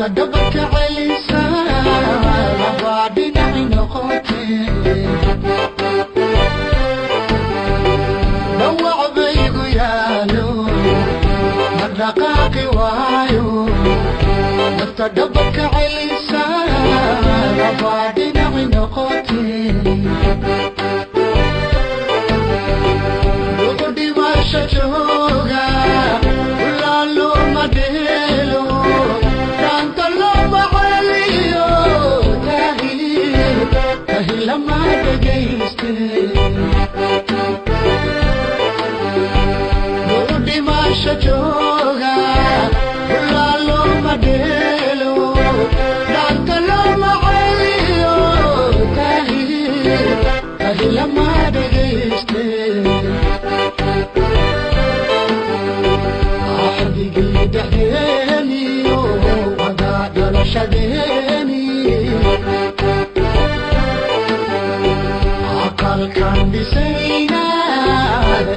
Nafta dhabarka celisa, labaa dhinaci noqotee. Dhawac baygu yaalo, dhaqdhaqaaqi waayo. Nafta dhabarka celisa, labaa dhinaci noqotee. Wuxuu dhimasho jooga, ulaaloma dheelo, dhaanta looma celiyo, tahi tahi lama dhegayste. Wuxuu dhimasho jooga, ulaaloma dheelo, dhaanta looma celiyo, tahi tahi lama dhegayste. Axdigii dhexdeeniyo wada dhalashadeeni, aqalkan dhisayna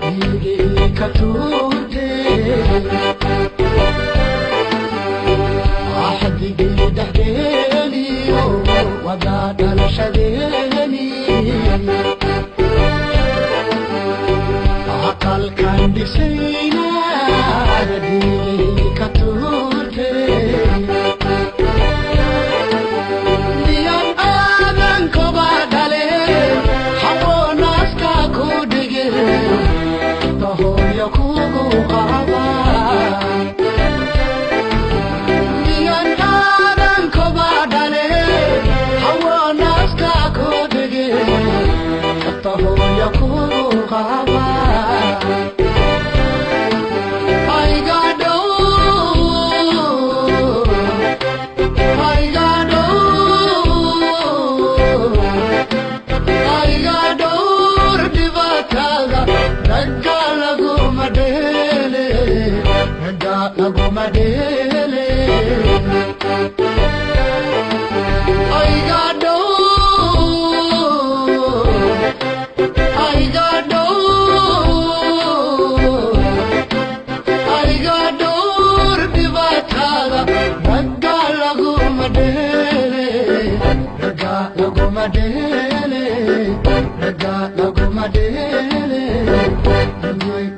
dhiigii ka tuurte. Axdigii dhexdeeniyo wada dhalashadeeni, aqalkan dhisayna dhiigii ka tuurte. Miyan aadan koba dhale, xawonaaska ku dhige, tahooyo kugu qaba? Miyan aadan koba dhale, xawonaaska ku dhige, tahooyo kugu qaba? Ayga dhow, ayga dhow, ayga dhowr dhibaatada, ragga laguma dheele, ragga laguma dheele. Ayga dhow, ayga dhow, ayga dhowr dhibaatada, ragga laguma dheele, ragga laguma dheele, ragga laguma dheele,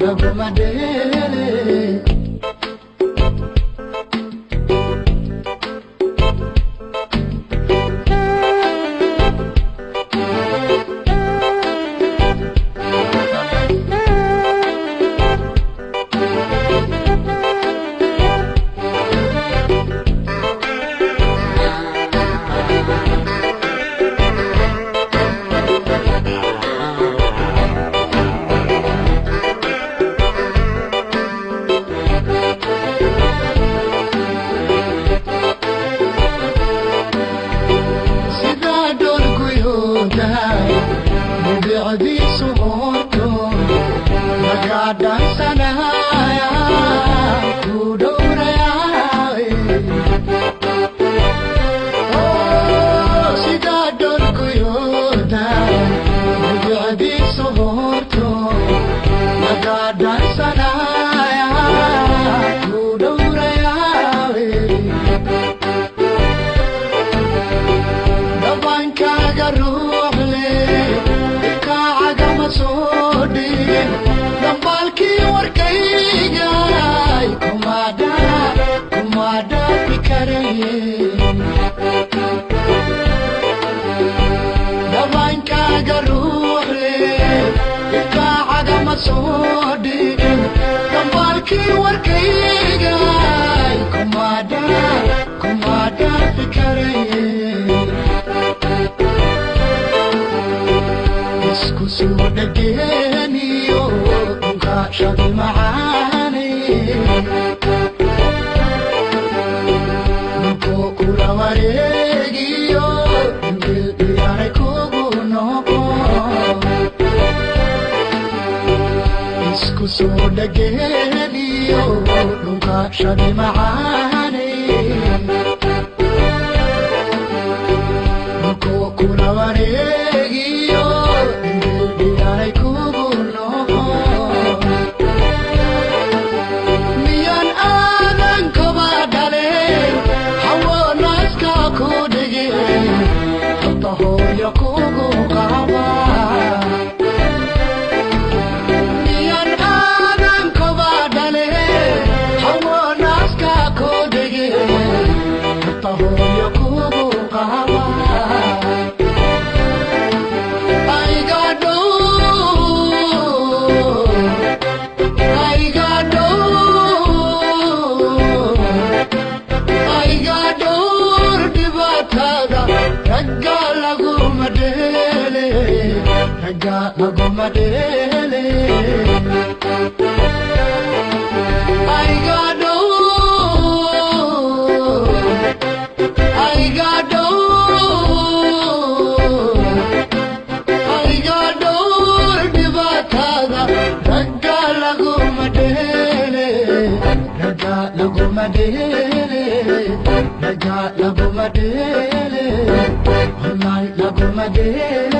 laguma dheele. Sidaa dhorguyooda dhibicdiisu hoorto, laga dhaansanaya ku dhowrayaa. Sidaa dhorguyooda dhibicdiisu hoorto, laga dhaansanaya ku dhowrayaa. Dhabankaaga ruux leh ilkaacagama soo dhigin, dhambaalkii warkayga kuma dhaafi karaye. Dhabankaaga ruux leh ilkaacagama soo dhigin, dhambaalkii warkayga kuma dhaafi karaye. Isku soo dhageeniyo dhunkashadi macaanay, dhulko kula wareegiyo dhimbil iyaanay kugu noqo. Isku soo dhageeniyo dhunkashadi macaanay, dhulko kula wareegiyo dhimbil iyaanay kugu noqo. Miyan aadan koba dhale, hawo Ragga laguma dheele. Aiga dhowr dhibaatada, ragga laguma dheele, ragga laguma dheele, ragga laguma dheele, wallahi laguma dheele.